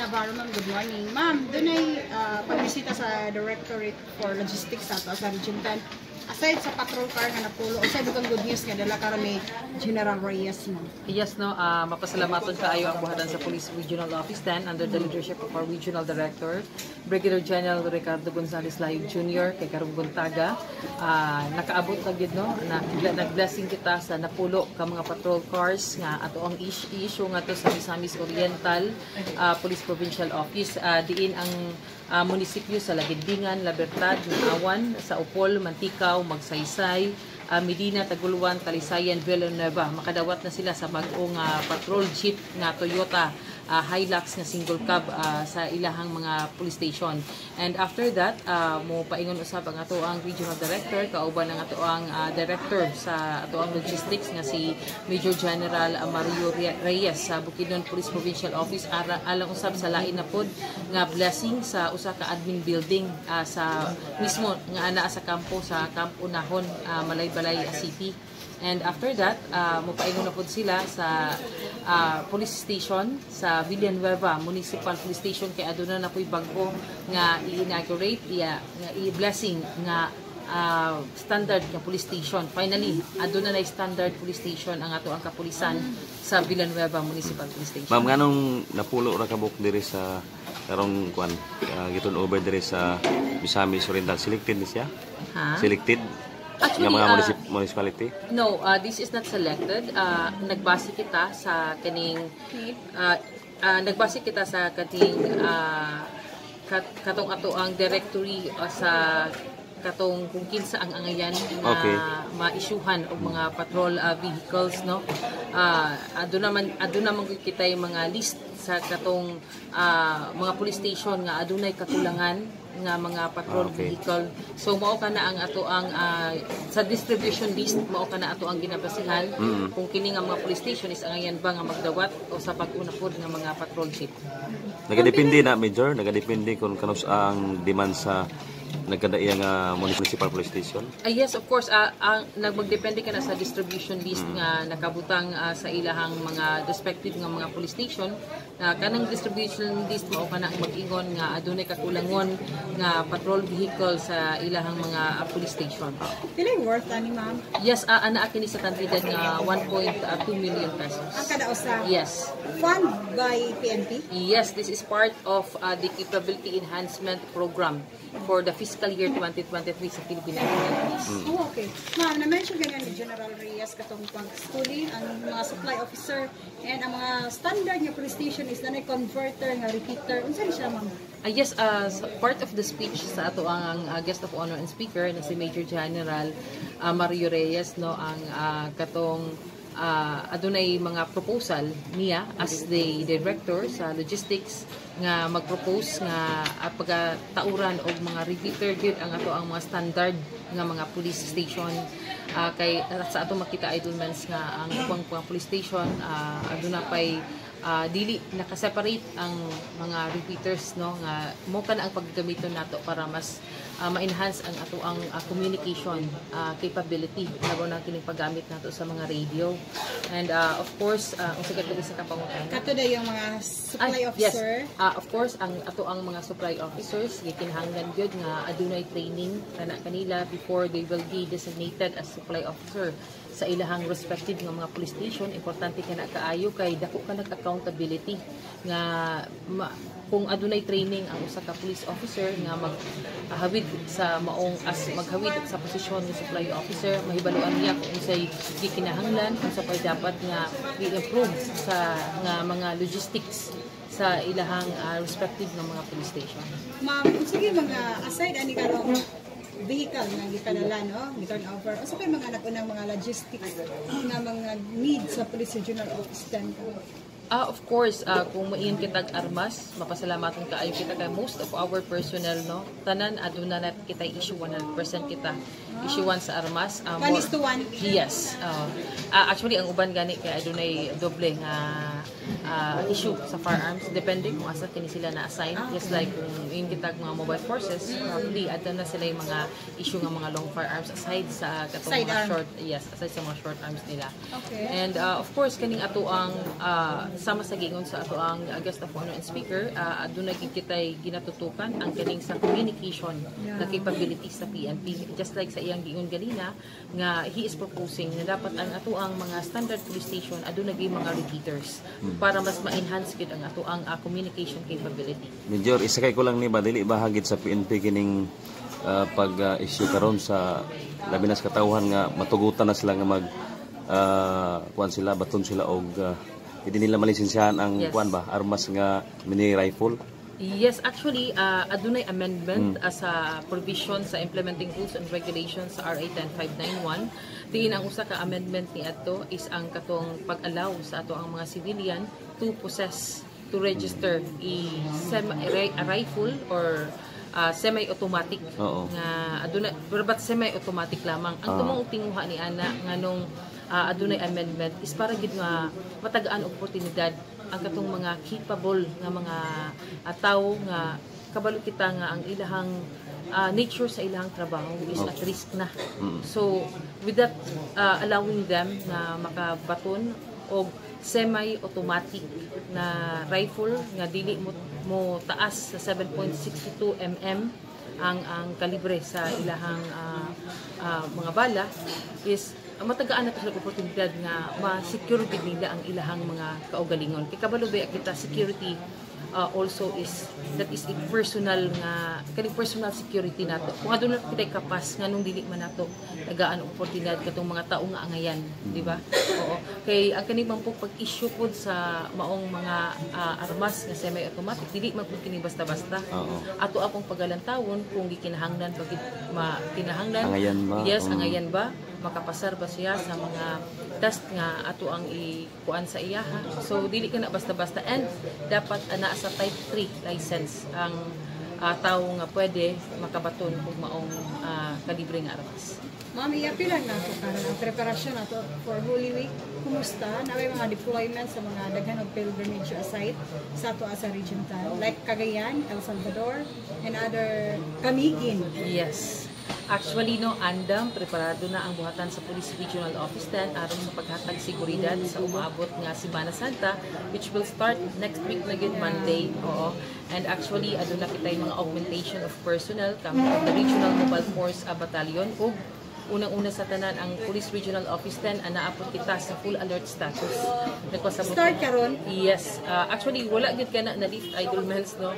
Navarro, ma'am. Good morning. Ma'am, dunay pagbisita sa Directorate for Logistics sa ato sa Region 10. Aside sa patrol car nga napulo, unsay dugang good news nga dala karon ni General Reyes, ma'am? Yes, no, mapasalamaton kaayo ang buhatan sa Police Regional Office 10 under the leadership of our Regional Director, Brigadier General Ricardo Gonzales Layug Jr. Kay karong buntaga, nakaabot na gid, no, na, nag-blessing kita sa napulo ka mga patrol cars nga ato ang issue nga to sa Misamis Oriental Police Provincial Office, diin ang munisipyo sa Laguindingan, La Libertad, Naawan, sa Opol, Manticao, Magsaysay, Medina, Taguluan, Talisayan, Villanueva. Makadawat na sila sa bag-ong patrol jeep nga Toyota Hilux nga single cab sa ilahang mga police station. And after that, mo paingon usab ang ato ang regional director kauban ang ato ang director sa ato ang logistics nga si Major General Mario Reyes sa Bukidnon Police Provincial Office ara alang usab sa lain na pod nga blessing sa usa ka admin building sa mismo nga ana sa kampo sa Camp Unahon, Malaybalay City. And after that, mopaingon na pod sila sa police station sa Villanueva Municipal Police Station kay aduna na po'y bag-o nga i-inaugurate, iya nga i-blessing nga standard nga police station. Finally, aduna na standard police station ang ato ang kapulisan sa Villanueva Municipal Police Station. Ma'am, nganong napulo ra kabuk diri sa karong kuan gi-turn over diri sa Misamis Oriental? Selected ni siya? Ha? Selected Actually, nga mga municipality? No, this is not selected. Nagbase kita sa kaning katong ato ang directory sa katong kung kinsa ang angayan nga maisyuhan og mga patrol vehicles, no. Aduna naman gyud kita yung mga list sa katong mga police station nga adunay kakulangan nga mga patrol vehicle. So mao kana ang ato ang sa distribution list, mao kana ato ang ginabasihan kung kini nga mga police station is angayan ba nga magdawat o sa bag-o na pod nga mga patrol jeep. Nagadepende na, Major, nagadepende kung kanus ang demand sa nagkadaiya nga municipal police station. Ah, yes, of course. Ang nagmagdepende ka na sa distribution list nga nakabutang sa ilahang mga respective nga mga police station. Na kanang distribution list, mao kana ang mag-ingon nga adunay kakulangon nga patrol vehicle sa ilahang mga police station. Pila yung worth ani, ma'am? Yes, ana kini sa kantidad nga 1.2 million pesos. Ang kada usa? Yes. Fund by PNP? Yes, this is part of the capability enhancement program for the fiscal year 2023 sa Philippine National Police. Oh, okay. Ma'am, na-mention ganyan ni General Reyes katong pag-schooling ang mga supply officer and ang mga standard nga police station is na converter nga repeater. Unsa ni siya, ma'am? Yes, part of the speech sa ato ang guest of honor and speaker na si Major General Mario Reyes, no, ang katong adunay mga proposal niya as the director sa logistics nga mag-propose nga pagtauran og mga repeater gyud ang ato ang mga standard nga mga police station, kay sa ato makita, Idolmans, nga ang ubang mga police station aduna pay dili nakaseparate ang mga repeaters, no, nga mo kana ang paggamiton nato para mas ma-enhance ang ato ang communication capability, labaw na kining paggamit nato sa mga radio. And of course, unsa ka isa ka pangutana? Kato na yung mga supply Ay, officer. Yes. Of course, ang ato ang mga supply officers gikinahanglan gyud nga adunay training kana kanila before they will be designated as supply officer sa ilahang respective nga mga police station. Importante kana kaayo kay dako ka accountability nga kung adunay training ang usa ka police officer nga maghawid sa maong as maghawid sa posisyon ng supply officer, mahibaluan niya kung unsay gikinahanglan, kung sa pay dapat nga i-improve sa nga mga logistics sa ilahang respective nga mga police station. Ma'am, sige, mga aside ani karong vehicle nga gipadala, no, gi-turn over. Unsa pay mga nag-unang mga logistics nga mga need sa Police Regional Office 10? Of course, kung maingon kitag armas, mapasalamatan kaayo kita kay most of our personnel, no. Tanan aduna na kita issue 100% kita. Issuance sa armas. 1:1. Yes. Actually, ang uban gani kay adunay doble nga issue sa firearms, depende kung asa kini sila na-assign. Just like kung yung kitag mga mobile forces, probably adto na sila yung mga issue nga mga long firearms aside sa katong mga Sidearm. Short, yes, aside sa mga short arms nila. And of course, kaning ato ang sama sa giingon sa ato ang guest of honor and speaker, aduna gid kitay ginatutukan ang kaning sa communication na capabilities sa PNP. Just like sa iyang giingon ganina nga he is proposing na dapat ang ato ang mga standard police station aduna gyud mga repeaters para mas ma-enhance gid ang ato ang communication capability. Major, isakay ko lang ni ba, dili ba hagit sa PNP kining pag-issue karon sa labi na sa katawhan nga matugutan na sila nga mag kuan sila, baton sila og hindi nila malisensyahan ang kuan ba, armas nga mini rifle? Yes, actually, adunay amendment sa provision sa implementing rules and regulations sa RA 10591. Diin ang usa ka amendment ni adto is ang katong pag-allow sa ato ang mga civilian to possess, to register a, semi, a rifle or semi-automatic nga aduna, pero but semi-automatic lamang ang tumong tinguha ni ana nganong adunay amendment is para gid nga matagaan og oportunidad ang katong mga capable nga mga tawo nga kabalo kita nga ang ilahang nature sa ilahang trabaho is at risk na. So with that, allowing them na makabaton og semi-automatic na rifle nga dili mo taas sa 7.62 mm ang kalibre sa ilahang mga bala is matagaan na to sila oportunidad nga ma-secure gid nila ang ilahang mga kaugalingon. Kay kabalo ba kita, security also is that is a personal nga kaning personal security nato. Kung aduna kitay kapas, nganong dili man nato tagaan og oportunidad katong mga tao nga angayan, di ba? Oo. Kay ang kani man po pag-issue pod sa maong mga armas nga semi-automatic, dili man pud kini basta-basta. Ato akong pagalantawon kung gikinahanglan ba gid, ma kinahanglan. Angayan ba? Yes, angayan ba, makapasar ba siya sa mga test nga ato ang ikuan sa iyaha. So dili ka na basta-basta and dapat ana sa type 3 license ang tawo nga pwede makabaton og maong kalibre nga armas. Ma'am, iapil lang nato karon ang preparasyon nato for Holy Week. Kumusta? Na may mga deployment sa mga daghan og pilgrimage site sa ato sa Region 10, like Cagayan, El Salvador, and other Camiguin. Yes. Actually, no, andam, preparado na ang buhatan sa Police Regional Office 10 aron sa paghatag seguridad sa umaabot nga Semana Santa, which will start next week na gyud, Monday. Oo. And actually, aduna kitay mga augmentation of personnel coming from the Regional Mobile Force Battalion ug unang-una sa tanan, ang Police Regional Office 10 anaa pod kita sa full alert status. Nagpasabot Start karon? Yes. Actually, wala gyud kana na lift, Idol Mels, no.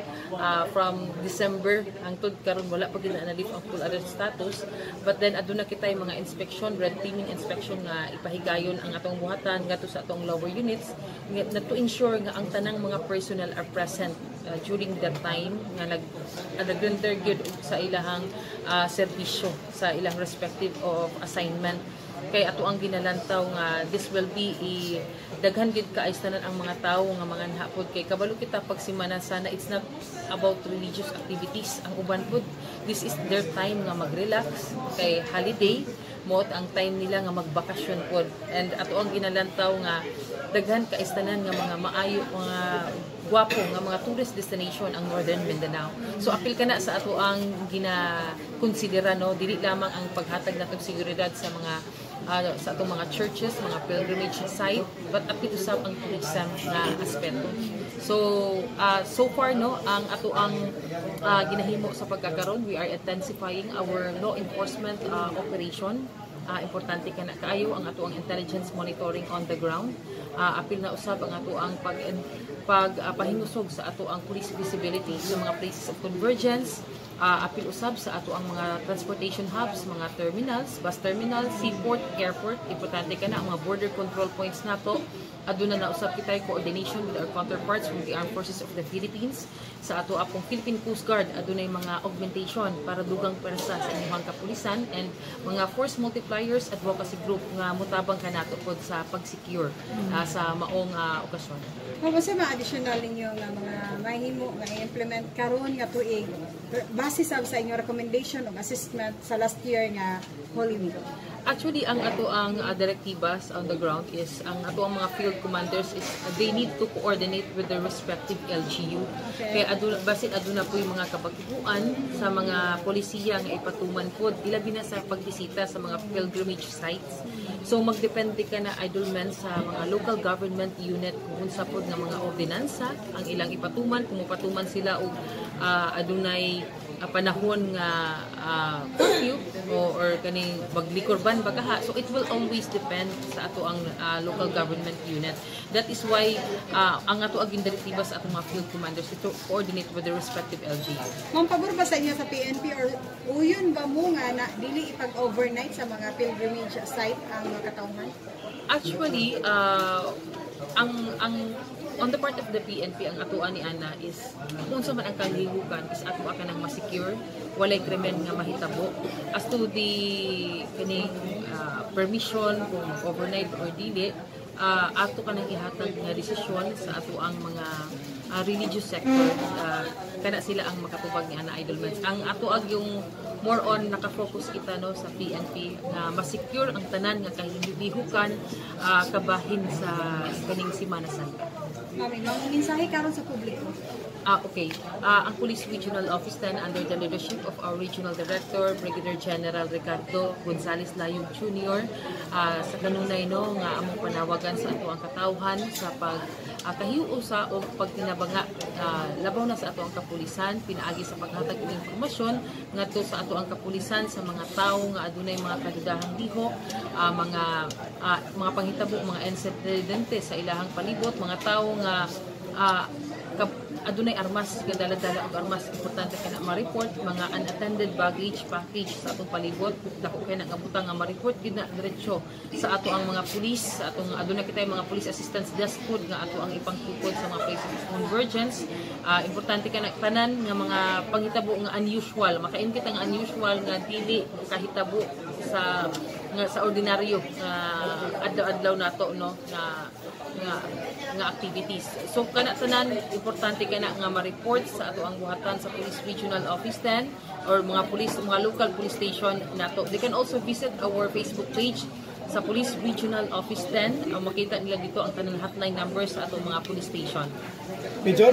From December hangtod karon, wala pa gyud na na-lift ang full alert status. But then aduna kita yung mga inspection, red teaming inspection nga ipahigayon ang atong buhatan ngadto sa atong lower units nga, na to ensure nga ang tanang mga personnel are present during that time nga nag-render gyud sa ilahang serbisyo sa ilang respective of assignment, kay ato ang ginalantaw nga this will be a daghan gid kaay tanan ang mga tawo nga mga hapod, kay kabalo kita, pag Semana Santa, it's not about religious activities. Ang uban pud, this is their time nga mag-relax kay holiday mo, ang time nila nga magbakasyon pod, and ato ang ginalantaw nga daghan kaistanan nga mga maayo, mga gwapo nga mga tourist destination ang Northern Mindanao. So apil kana sa ato ang gina-konsidera, no, dili lamang ang paghatag natong seguridad sa mga sa atong mga churches, mga pilgrimage site, but apil usab ang tourism nga aspeto. So so far, no, ang ato ang ginahimo sa pagkakaron, we are intensifying our law enforcement operation. Importante kana kaayo ang ato ang intelligence monitoring on the ground. Apil na usab ang ato ang pag pag pahingusog sa ato ang police visibility sa mga places of convergence. Apil usab sa ato ang mga transportation hubs, mga terminals, bus terminal, seaport, airport. Importante kana ang mga border control points nato. Aduna na usab kitay coordination with our counterparts from the Armed Forces of the Philippines. Sa ato apong Philippine Coast Guard, adunay mga augmentation para dugang pwersa sa inyong kapulisan and mga force multipliers, advocacy group nga mutabang kanato pod sa pag-secure sa maong okasyon. Ma'am, sa mga additional ninyo nga mga mahimo nga i-implement karon nga tuig base sa inyong recommendation o assessment sa last year nga Holy Week? Actually, ang ato ang directivas on the ground is ang ato ang mga field commanders is they need to coordinate with their respective LGU. Kaya aduna basin aduna po yung mga kabag-uan sa mga polisiya nga ipatuman pod, ilabi na sa pagbisita sa mga pilgrimage sites. So magdepende ka na, Idol Men, sa mga local government unit kung unsa pod nga mga ordinansa ang ilang ipatuman, kung mopatuman sila og adunay panahon nga curfew o or kaning mag-liquor ban ba kaha. So it will always depend sa ato ang local government unit. That is why ang ato aging direktiba sa atong mga field commanders is to coordinate with the respective LGU. Ma'am, pabor ba sa inyo sa PNP or uyon ba mo nga na dili ipag-overnight sa mga pilgrimage site ang mga katawhan? Actually, ang on the part of the PNP, ang atuan ni ana is kung unsa man ang kalihukan is ato ka nang ma-secure, walay krimen nga mahitabo. As to the kaning permission kung overnight or dili, ato ka nang ihatag nga desisyon sa ato ang mga religious sector. Kana sila ang makatubag ni ana, Idol Mans. Ang ato ag yung more on naka-focus kita, no, sa PNP nga ma-secure ang tanan nga kahilihukan kabahin sa kaning Semana Santa. Mami, ma'am, mensahe karon sa publiko. Ah, okay. Ang Police Regional Office 10, under the leadership of our Regional Director, Brigadier General Ricardo Gonzales Layug Jr., sa kanunay, no, nga among panawagan sa ato ang katawhan sa pag kahiusa o pagtinabanga labaw na sa ato ang kapulisan pinaagi sa paghatag og impormasyon ngadto sa ato ang kapulisan sa mga tawo nga adunay mga kadudahang lihok, mga panghitabo, mga insidente sa ilahang palibot, mga tawo nga adunay armas, gadala-dala og armas, importante kana ma-report. Mga unattended baggage, package sa atong palibot, dako kay na nga butang nga ma-report gid na diretso sa ato ang mga pulis, sa atong aduna kitay mga police assistance desk pod nga ato ang ipangtukod sa mga places of convergence. Importante kana tanan nga mga panghitabo nga unusual, makain kita nga unusual nga dili kahitabo sa nga sa ordinaryo nga adlaw-adlaw nato, no, nga nga nga activities. So kana tanan, importante kana nga ma-report sa ato ang buhatan sa Police Regional Office 10 or mga police, mga local police station nato. They can also visit our Facebook page sa Police Regional Office 10. Ang makita nila dito ang tanan hotline numbers sa atong mga police station. Major.